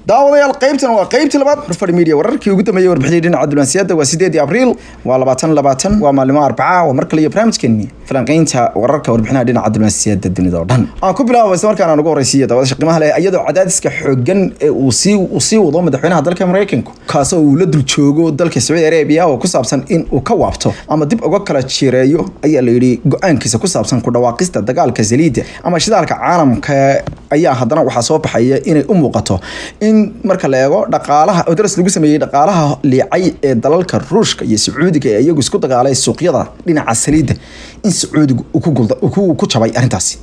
Daawadayaal, qaybtan waa qaybtii labaad Horfadhi Media, wararkii ugu dambeeyay, warbixintii dhinaca diblomaasiyadda. Waa 8-dii Abriil, waa 2020, waa maalimo Arbaca, waa mar kale iyo barnaamijkeeni falanqeynta wararka, warbixinaha dhinaca diblomaasiyadda dunida oo dhan. Aan ku bilaabo isla markaan aan ugu horeysiiyo daawadayaasha qiimaha leh, iyadoo cadaadiska xooggan ee uu sii wado madaxweynaha dalka Mareykanku, kaasoo uu la dul joogo dalka Sacuudi Arabia, oo ku saabsan in uu ka waabto ama dib uga kala jireeyo, ayaa la yidhi, go-aankiisa ku saabsan ku dhawaaqista dagaalka saliidda ama shidaalka caalamka, ayaa haddana waxaa soo baxaya inay u muuqato in marka la eego dhaqaalaha oo daras lagu sameeyey, dhaqaalaha liicay ee dalalka Ruushka iyo Sacuudiga ee iyagu isku dagaalay suuqyada dhinaca saliidda, in Sacuudigu uu ku jabay arrintaasi.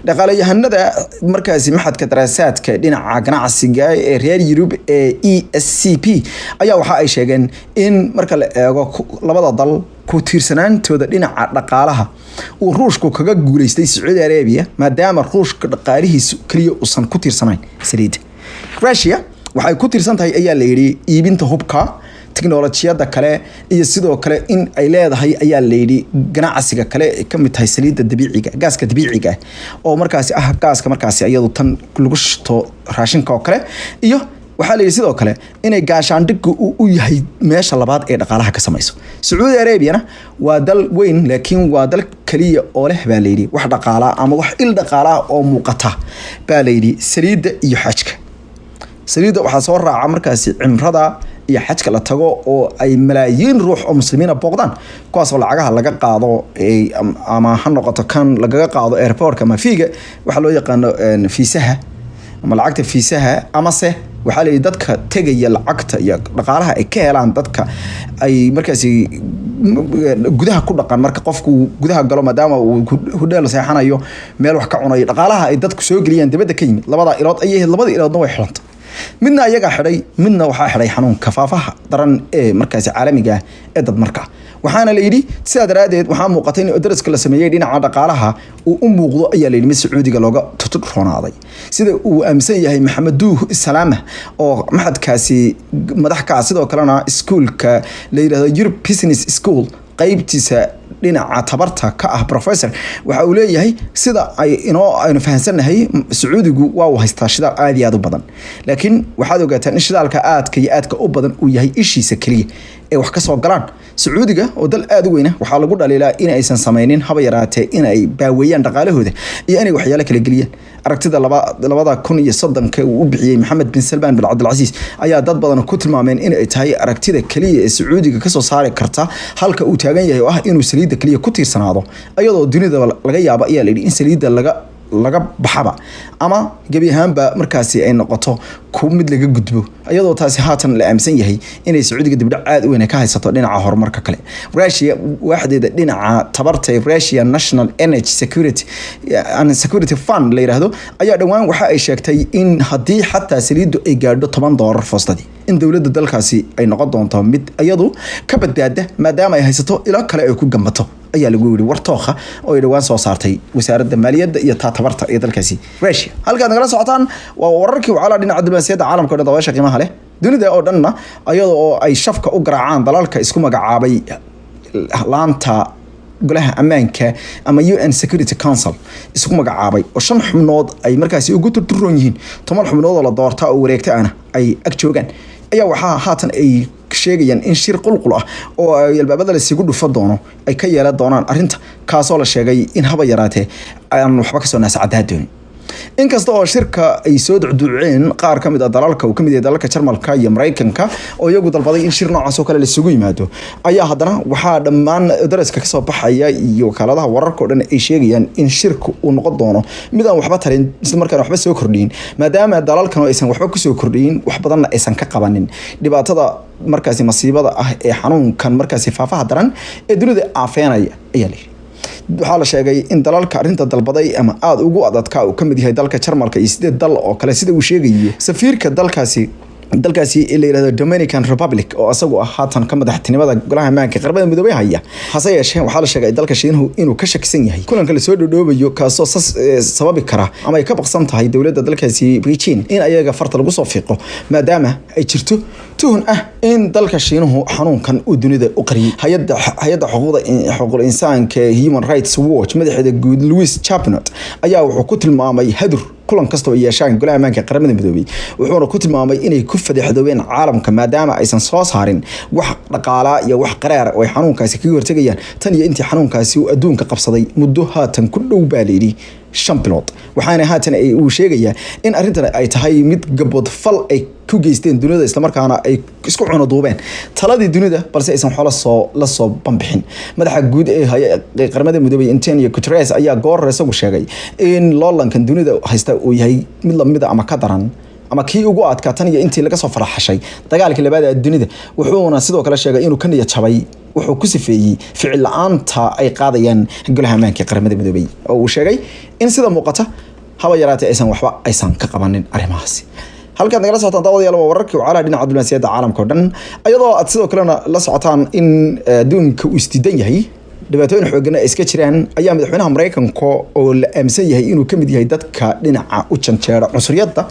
Dhaqaalayahanada markaasi machadka daraasaadka dhinaca ganacsiga ee reer Yurub ee ESCP ayaa waxa ay sheegeen in marka la eego labada dal ku tiirsanaantooda dhinaca dhaqaalaha, uu Ruushku kaga guuleystay Sacuudi Arabia, maadaama Ruushka dhaqaalihiisu keliya uusan ku tiirsanayn saliidda. Russia waxay ku tiirsan tahay, ayaa la yidhi, iibinta hubka, tiknolojiyada kale iyo sidoo kale in ay leedahay, ayaa layidhi, ganacsiga kale ay kamid tahay saliidda dabiiciga, gaaska dabiiciga oo markaasi ah gaaska markaasi iyadu tan lagu shito raashinka oo kale, iyo waxaa la yidhi sidoo kale inay gaashaandhigu u yahay meesha labaad ee dhaqaalaha ka samayso. Sacuudi Arabiana waa dal weyn, laakiin waa dal kaliya oo leh, baa layidhi, wax dhaqaala ama wax il dhaqaala oo muuqata, baa layidhi, saliidda iyo xajka. Saliidda waxaa soo raaca markaasi cimrada iyo xajka la tago oo ay malaayiin ruux oo muslimiina booqdaan, kuwaasoo lacagaha laga qaado, ama ha noqoto kan lagaga qaado airportka ama fiiga waxaa loo yaqaano fiisaha ama lacagta fiisaha, amase waxaa la yidhi dadka tegaya lacagta iyo dhaqaalaha ay ka helaan dadka ay markaasi gudaha ku dhaqan. Marka qofku gudaha galo, maadaama uu hudheel seexanayo, meel wax ka cunayo, dhaqaalaha ay dadku soo geliyaan dibadda ka yimid, labada ilood ayay, labada iloodna way xidhantay. Midna ayagaa xidhay, midna waxaa xidhay xanuunka faafaha daran ee markaasi caalamiga ah ee dad marka. Waxaana la yidhi sidaa daraaddeed waxaa muuqatay in daraska la sameeyey dhinaca dhaqaalaha uu u muuqdo, ayaa la yidhi, mid Sacuudiga looga tutudroonaaday, sida uu aaminsan yahay Maxamed Duuh Salaama oo machadkaasi madax ka ah, sidoo kalena iskuulka la yidhahdo Europe Business School qaybtiisa dhinaca tabarta ka ah professor. Waxa uu leeyahay, sida ay inoo aynu fahansannahay, Sacuudigu waa uu haystaa shidaal aad iyo aad u badan, laakiin waxaad ogaataan in shidaalka aadka iyo aadka u badan uu yahay ishiisa keliya ee wax kasoo galaan. Sacuudiga oo dal aada u weyna waxaa lagu dhaliilaa in aysan sameynin haba yaraatee in ay baaweeyaan dhaqaalahooda iyo inay waxyaalo kala geliyaan. Aragtida 2030-ka uu u bixiyey Maxamed bin Salmaan bin Cabdilcasiis ayaa dad badan ku tilmaameen in ay tahay aragtida keliya ee Sacuudiga kasoo saari karta halka uu taagan yahay, oo ah inuu saliidda keliya ku tiirsanaado, iyadoo dunida laga yaabo, ayaa la yidhi, in saliidda laga baxaba ama gebi ahaanba markaasi ay noqoto ku mid laga gudbo, iyadoo taasi haatan la aaminsan yahay inay Sacuudiga dibdhac aad u weyn ka haysato dhinaca horumarka kale. Russia waaxdeeda dhinaca tabarta ee Russia National Energy Security and Security Fund la yiraahdo ayaa dhowaan waxa ay sheegtay in haddii xataa saliiddu ay gaadho $10 foostadii, in dowladda dalkaasi ay noqon doonto mid iyadu ka badbaada, maadaama ay haysato ilo kale ay ku gambato, ayaa lagu yidhi war tookha oo ay dhowaan soo saartay wasaaradda maaliyadda iyo taatabarta ee dalkaasi Russia. Halkaad nagala socotaan waa wararkii wacala dhinaca diblomaasiyadda caalamka o dhan. Dabaasha qiimaha leh, dunida oo dhanna iyada oo ay shafka u garaacaan dalalka isku magacaabay laanta golaha ammaanka ama UN Security Council isku magacaabay, oo shan xubnood ay markaasi ugu turturoon yihiin, 10 xubnood oo la doorta oo wareegta ana ay ag joogaan, ayaa waxaa haatan ay sheegayaan in shir qulqul ah oo ay albaabada lasigu dhufo doono ay ka yeelan doonaan arrinta, kaasoo la sheegay in haba yaraatee aan waxba kasoo naascadaa doonin. Inkasta oo shirka ay soo ducduuceen qaar ka mid ah dalalka uu kamid yahay dalalka Jarmalka iyo Maraykanka oo iyagu dalbaday in shir noocaas oo kale laisugu yimaado, ayaa haddana waxaa dhammaan daraska kasoo baxaya iyo wakaaladaha wararka oo dhan ay sheegayaan in shirku uu noqon doono mid aan waxba tarin, isla markaana waxba soo kordhiyin, maadaama dalalkan aysan waxba kusoo kordhiyin, wax badanna aysan ka qabanin dhibaatada markaasi masiibada ah ee xanuunkan markaasi faafaha daran ee dunida aafeenaya, ayaa la yidhi. Waxaa la sheegay in dalalka arrinta dalbaday ama aada ugu adadka uu kamid yahay dalka Jarmalka iyo sideed dal oo kale, sida uu sheegayo safiirka dalkaasi la yirahdo Dominican Republic, oo isagu ah haatan ka madaxtinimada golaha ammaanka Qaramada Midoobay haya. Hase yeeshee waxaa la sheegay dalka Shiinuhu inuu ka shakisan yahay kulanka lasoo dhodhoobayo, kaasoo sababi kara ama ay ka baqsan tahay dowladda dalkaasi Beijing in ayaga farta lagu soo fiiqo, maadaama ay jirto tuhun ah in dalka Shiinuhu xanuunkan uu dunida u qariyay. Hay-adda xuquuqul insaanka ee Human Rights Watch madaxeeda guud Louis Chapnot ayaa wuxuu ku tilmaamay hadur Kulan kasta oo yeeshaan Golaha Ammaanka Qaramada Midoobay, wuxuuna ku tilmaamay inay ku fadeexdoobeen caalamka, maadaama aysan soo saarin wax dhaqaalaa iyo wax qaraar oo ay xanuunkaasi kaga hortegayaan tan iyo intii xanuunkaasi uu adduunka qabsaday muddo haatan ku dhow, baa layidhi, 5 bilood. Waxaana haatan uu sheegayaa in arrintan ay tahay mid gaboodfal ay ku geysteen dunida, islamarkaana ay isku cunaduubeen taladii dunida, balse aysan xoolo soo la soo banbixin. Madaxa guud ee Qaramada Midoobay, Antonio Guterres, ayaa goor hore isagu sheegay in loolankan dunida haysta uu yahay mid lamida ama ka daran ama kii ugu adkaa tan iyo intii laga soo faraxashay dagaalkii labaad ee dunida. Wuxuuna sidoo kale sheegay inuu ka niyad jabay wuxuu ku sifeeyey ficil la-aanta ay qaadayaan Golaha Ammaanka ee Qaramada Midoobay, oo uu sheegay in sida muuqata haba yaraatee aysan waxba aysan ka qabanin arrimahaasi. Halkaad nagala socotaan, daawadayaal, waa wararkii wacalaha dhinaca diblomaasiyadda caalamka oo dhan, iyadoo aad sidoo kalena la socotaan in adduunka uu isdiidan yahay, dhibaatooyin xooggan ay iska jiraan, ayaa madaxweynaha Maraykanka, oo la aaminsan yahay inuu ka mid yahay dadka dhinaca u janjeera cunsuriyadda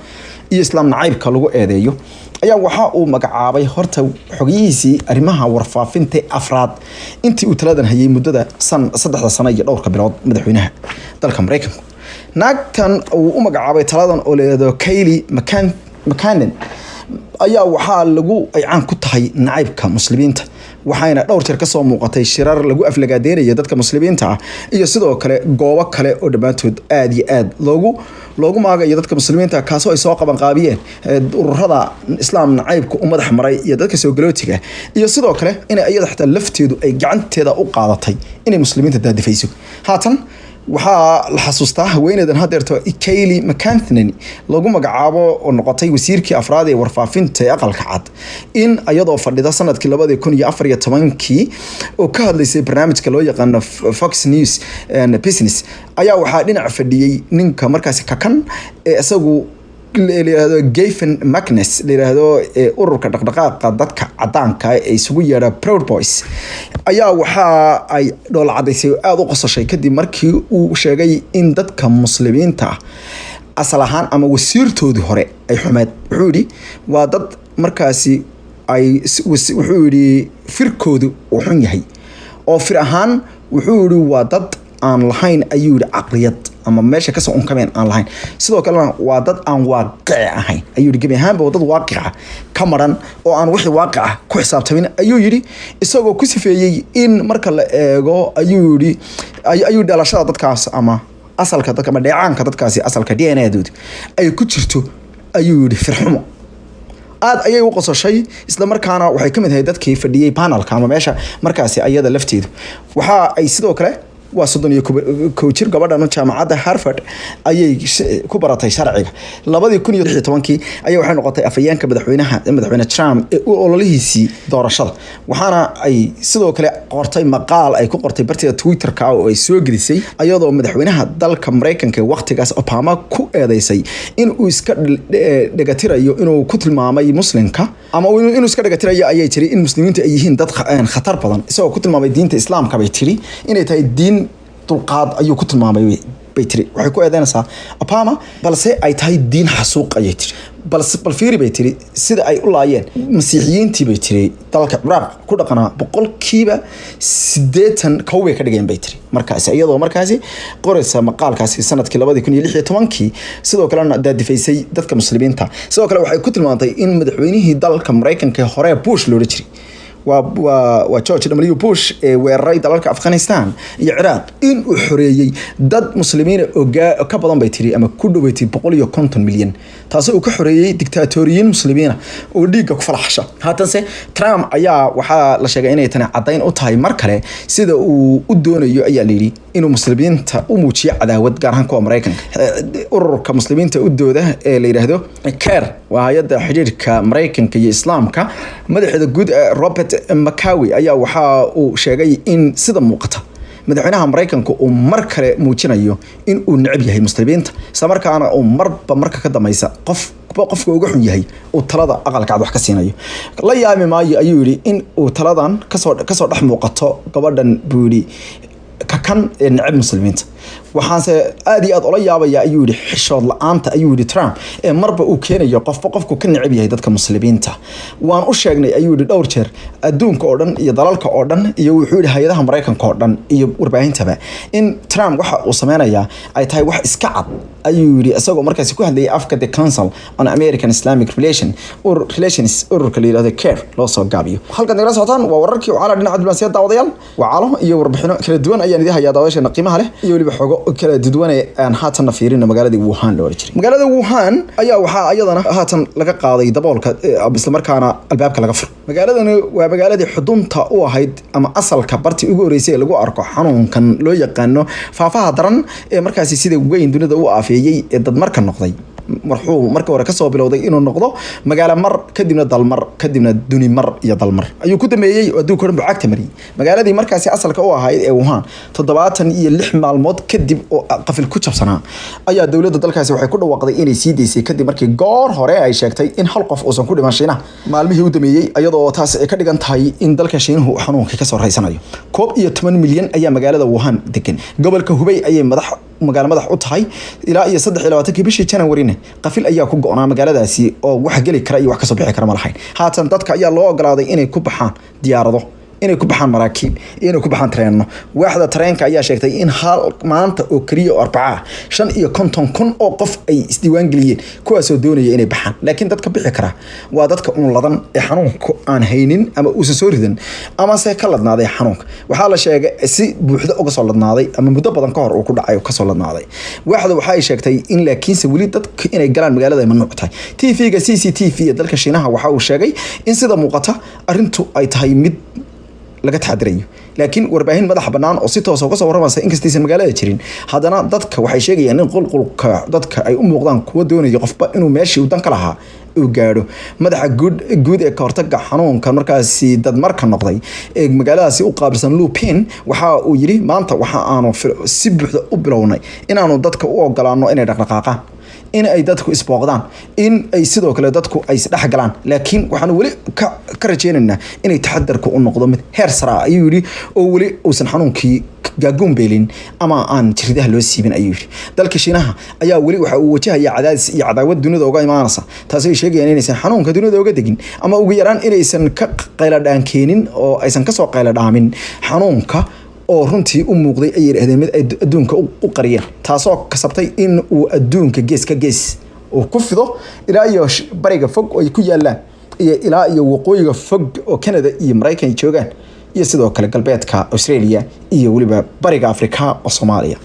iyo Islaam nacaybka lagu eedeeyo, ayaa waxa uu magacaabay horta xogayihiisii arrimaha warfaafinta afraad intii uu taladan hayay muddada san 3da sano iyo dhowrka bilood. Madaxweynaha dalka Maraykanku naagtan uu u magacaabay taladan, oo la yidhaahdo Kayleigh McEnany, ayaa waxaa lagu ay caan ku tahay nacaybka Muslimiinta, waxayna dhowr jeer kasoo muuqatay shirar lagu aflagaadeynaya dadka Muslimiinta ah iyo sidoo kale goobo kale oo dhammaantood aada iyo aada loogu maagayo dadka Muslimiinta, kaasoo ay soo qabanqaabiyeen ururada Islaam nacaybka u madax maray iyo dadka soo galootiga, iyo sidoo kale inay iyada xitaa lafteedu ay gacanteeda u qaadatay inay Muslimiinta daadifayso. Haatan waxaa la xasuustaa haweeneydan hadeerto Kayleigh McEnany lagu magacaabo, oo noqotay wasiirkii afraad ee warfaafinta ee Aqalka Cad, in iyadoo fadhida sanadkii 2014-kii oo ka hadlaysay barnaamijka loo yaqaano Fox News Business, ayaa waxaa dhinac fadhiyey ninka markaasi kakan ee isagu la yiraahdo Gavin McInnes la yiraahdo, ee ururka dhaqdhaqaaqa dadka cadaanka ee isugu yeedha Proud Boys, ayaa waxa ay dhoola cadaysay oo aada u qososhay kadib markii uu sheegay in dadka Muslimiinta ah asal ahaan ama wasiirtoodii hore ay xumeed. Wuxuu yidhi waa dad markaasi ay wuxuu yidhi firkoodu uu xun yahay, oo fir ahaan wuxuu yidhi waa dad aan lahayn, ayuu yidhi, caqliyad ama meesha kasoo unkameen aan lahayn. Sidoo kalena waa dad aan waaqici ahayn, ayuu yidhi. Gebi ahaanba waa dad waaqica ka maran oo aan wixii waaqica ku xisaabtamin, ayuu yidhi, isagoo ku sifeeyey in marka la eego, ayuu yidhi, ayuu dhalashada dadkaas ama asalka dadka ama dheecaanka dadkaasi, asalka DNA dooda ay ku jirto, ayuu yidhi, firxumo. Aad ayay u qososhay, isla markaana waxay ka mid ahayd dadkii fadhiyey panelka ama meesha markaasi. Ayada lafteedu waxa ay sidoo kale waa 31 jir gabadhan. Jaamacadda Harvard ayay ku baratay sharciga. 2016-kii ayaa waxay noqotay afhayeenka madaxweynaha, Madaxweyne Trump, ee u ololihiisii doorashada. Waxaana ay sidoo kale qortay maqaal ay ku qortay barteeda Twitterka oo ay soo gelisay, ayadoo madaxweynaha dalka Maraykanka ee waqtigaas Obama ku eedeysay in uu iska dhegatirayo inuu ku tilmaamay Muslimka ama inuu iska dhegatirayo, ayay tiri, in Muslimiinta ay yihiin dad khatar badan, isagoo ku tilmaamay diinta Islaamka, bay tiri, inay tahay diin dulqaad ayuu ku tilmaamay, bay tiri. Waxay ku eedeynaysaa Obama, balse ay tahay diin xasuuq, ayay tiri. Balse bal fiiri, bay tiri, sida ay u laayeen Masiixiyiintii, bay tiri, dalka Ciraaq ku dhaqanaa, 80% kow bay ka dhigeen, bay tiri. Markaasi iyadoo markaasi qoraysa maqaalkaasi sanadkii 2016-kii, sidoo kalena daadifaysay dadka Muslimiinta. Sidoo kale waxay ku tilmaantay in madaxweynihii dalka Maraykanka hore Bush loola jiray, waa George W Bush, ee weeraray dalalka Afghanistan iyo Ciraaq, in uu xoreeyey dad Muslimiin oo ka badan, bay tiri, ama ku dhow tiri, 150 milyan, taasoo uu ka xoreeyey diktaatoriyiin Muslimiina oo dhiigga ku falaxsha. Haatanse Trump ayaa waxaa la sheegay inay tani caddayn u tahay mar kale sida uu u doonayo, ayaa la yidhi, inuu Muslimiinta u muujiyo cadaawad, gaar ahaan kuwa Maraykanka. Ururka Muslimiinta u dooda ee la yidhaahdo CAIR, waa hay-adda xidhiirka Maraykanka iyo Islaamka, madaxeeda guud Robert McCawe ayaa waxa uu sheegay in sida muuqata madaxweynaha Maraykanka uu mar kale muujinayo in uu necab yahay Muslimiinta, isla markaana uu marba marka ka dambaysa qof qofka uga xun yahay uu talada Aqalka Cad wax ka siinayo. La yaami maayo, ayuu yidhi, in uu taladan kasoo dhex muuqato gabadhan, buu yidhi, kakan ee necab Muslimiinta. Waxaanse aad iyo aad ula yaabaya, ayuu yidhi, xishood la-aanta, ayuu yidhi, Trump ee marba uu keenayo qofba qofku ka neceb yahay dadka Muslimiinta. Waan u sheegnay, ayuu yidhi, dhowr jeer adduunka oo dhan iyo dalalka oo dhan iyo, wuxuu yidhi, hay-adaha Maraykanka oo dhan iyo warbaahintaba in Trump waxa uu sameynayaa ay tahay wax iska cad, ayuu yidhi, isagoo markaasi ku hadlayay afka the Council on American Islamic Relations, ururka la yidhahdo CAIR loo soo gaabiyo. Halkan nagala socotaan waa wararkii wacala dhinaca diblomaasiyadda. Daawadayaal, wacaalo iyo warbixino kala duwan ayaan idin hayaa, daawadayaasheena qiimaha leh, iyo weliba xogo kala duwan ee aan haatanna fiirino. Magaaladii Wuhan la oran jiray, magaalada Wuhan ayaa waxaa iyadana haatan laga qaaday daboolka, islamarkaana albaabka laga furo. Magaaladani waa magaaladii xudunta u ahayd ama asalka bartii ugu horeysay ee lagu arko xanuunkan loo yaqaano faafaha daran ee markaasi sida weyn dunida u aafeeyey ee dadmarka noqday. Marxuu marka hore kasoo bilowday inuu noqdo magaalo mar, kadibna dalmar, kadibna duni mar iyo dalmar ayuu ku dambeeyey oo adduunka o dhan buu cagta mariyey. Magaaladii markaasi asalka u ahayd ee Wuhan, 76 maalmood kadib oo qafil ku jabsanaa, ayaa dowladda dalkaasi waxay ku dhawaaqday inay sii daysay, kadib markii goor hore ay sheegtay in hal qof uusan ku dhiman Shiinaha maalmihii u dambeeyey, iyadoo taas ay ka dhigan tahay in dalka Shiinuhu xanuunka kasoo raysanayo. 11 milyan ayaa magaalada Wuhan degan. Gobolka Hubay ayay madax magaalo madax u tahay. Ilaa iyo 23-kii bishii Janawarina qafil ayaa ku go-naa magaaladaasi oo wax geli kara iyo wax kasoo bixi kara ma lahayn. Haatan dadka ayaa loo ogolaaday inay ku baxaan diyaarado, inay ku baxaan maraakiib iyo inay ku baxaan tareenno. Waaxda tareenka ayaa sheegtay in hal maanta oo keliya oo Arbaca ah 55,000 oo qof ay isdiiwaan geliyeen, kuwaasoo doonaya inay baxaan. Laakiin dadka bixi kara waa dadka uun ladan ee xanuunka aan haynin ama uusan soo ridan amase ka ladnaaday xanuunka. Waxaa la sheegay si buuxda uga soo ladnaaday ama muddo badan ka hor uu ku dhacay oo kasoo ladnaaday. Waaxda waxa ay sheegtay in laakiinse weli dadka inay galaan magaalada ay mamnuuc tahay. TV-ga CCTV ee dalka Shiinaha waxa uu sheegay in sida muuqata arrintu ay tahay mid laga taxadirayo, laakiin warbaahin madaxa bannaan oo si toosa uga soo warramaysa, inkastaysan magaalada jirin, haddana dadka waxay sheegayaan in qulqulka dadka ay u muuqdaan kuwa doonaya qofba inuu meeshii uu dan ka lahaa uu gaadho. Madaxa guud ee kahortaga xanuunka markaasi dadmarka noqday ee magaaladaasi u qaabilsan, Lupin, waxa uu yidhi: "Maanta waxa aanu si buuxda u bilownay inaanu dadka u ogolaano inay dhaqdhaqaaqaan, in ay dadku isbooqdaan, in ay sidoo kale dadku ay isdhex galaan, laakiin waxaanu weli ka rajaynaynaa inay taxadarku u noqdo mid heer sare ah," ayuu yidhi, "oo weli uusan xanuunkii gaaguun beelin ama aan jiridaha loo siibin," ayuu yidhi. Dalka Shiinaha ayaa weli waxa uu wajahaya cadaadis iyo cadaawad dunida uga imaanaysa, taasi ay sheegayaan inaysan xanuunka dunida uga degin ama ugu yaraan inaysan ka qayladhaan keenin oo aysan kasoo qayladhaamin xanuunka, oo runtii u muuqday, ay yidhaahdeen, mid ay adduunka u qariyeen, taasoo kasabtay in uu adduunka gees ka gees uu ku fido, ilaa iyo bariga fog oo ay ku yaalaan iyo ilaa iyo waqooyiga fog oo Canada iyo Maraykan ay joogaan, iyo sidoo kale galbeedka Australia iyo weliba bariga Afrika oo Soomaaliya.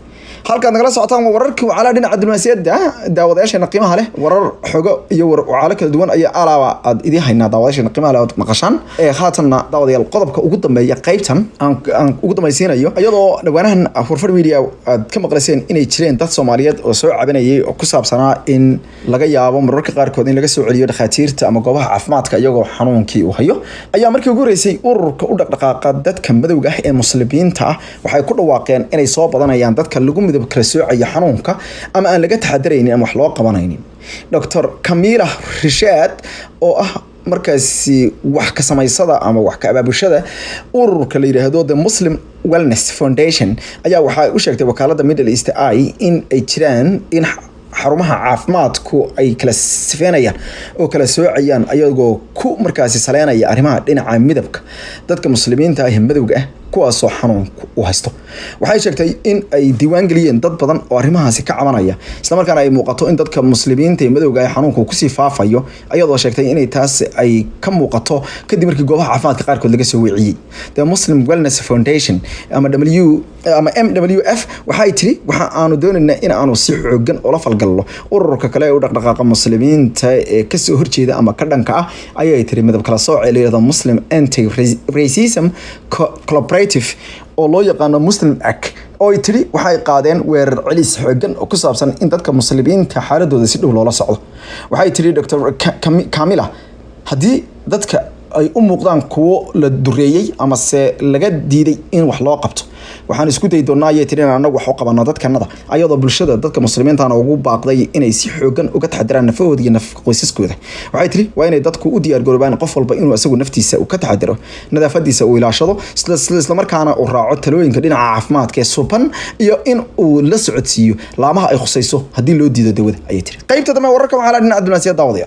Halkaad nagala socotaan waa wararkii wacalaha dhinaca diblomaasiyadda. Daawadayaasheena qiimaha leh, warar xogo iyo wacaalo kala duwan ayaa alaaba aad idiin haynaa, daawadayaasheena qiimaha leh, ood maqashaan. Ee haatanna, daawadayaal, qodobka ugu dambeeya qaybtan aan ugu dambaysiinayo, iyadoo dhawaanahan Furfur Media aad ka maqlayseen inay jireen dad Soomaaliyeed oo soo cabanayay oo ku saabsanaa in laga yaabo mararka qaarkood in laga soo celiyo dhakhaatiirta ama goobaha caafimaadka iyagoo xanuunkii uu hayo, ayaa markii ugu horeysay ururka u dhaqdhaqaaqa dadka madowga ah ee Muslimiinta ah waxay ku dhawaaqeen inay soo badanayaan dadka lagu midab kala soocaya xanuunka ama aan laga taxadaraynin ama wax loo qabanaynin. Dr Camila Rishaad, oo ah markaasi wax ka samaysada ama wax ka abaabulshada ururka la yidhaahdo the Muslim Wellness Foundation, ayaa waxay u sheegtay wakaalada Middle East Eye in ay jiraan in xarumaha caafimaadku ay kala sifeynayaan oo kala soocayaan, ayagoo ku markaasi saleynaya arrimaha dhinaca midabka, dadka Muslimiinta ah ee madowga ah kuwaasoo xanuunku u haysto. Waxay sheegtay in ay diiwaan geliyeen dad badan oo arrimahaasi ka cabanaya, islamarkaana ay muuqato in dadka Muslimiinta ee madowga ah xanuunku kusii faafayo, iyadoo sheegtay inay taas ay ka muuqato kadib markii goobaha caafimaadka qaarkood laga soo weeciyey. The Muslim Wellness Foundation ama W ama MWF waxay tiri: "Waxa aanu doonaynaa in aanu si xoogan ula falgalno ururka kale ee u dhaqdhaqaaqa Muslimiinta ee kasoo horjeeda ama ka dhanka ah," ayay tiri, "midab kala sooc ee la yihahdo Muslim Anti Racism Collaborative oo loo yaqaano Muslim Act," oo ay tiri waxay qaadeen weerar celis xoogan oo ku saabsan in dadka Muslimiinta xaaladooda si dhow loola socdo. Waxay tiri Dr Camila: "Haddii dadka ay u muuqdaan kuwo la dureeyey amase laga diiday in wax loo qabto Waxaan isku dayi doonaa, ayay tiri, inaan anagu wax u qabano dadkanada, ayadoo bulshada dadka muslimiintana ugu baaqday inay si xoogan uga taxadiraan nafahooda iyo naf qoysaskooda. Waxay tiri waa inay dadku u diyaargaroobaan, qof walba inuu isagu naftiisa uu ka taxadiro, nadaafadiisa uu ilaashado, islamarkaana uu raaco talooyinka dhinaca caafimaadka ee suban iyo in uu la socodsiiyo laamaha ay khusayso haddii loo diido dawada, ayay tiri. Qaybta dambe wararka waxaa la dhinaca diblomaasiyadda, daawadaya.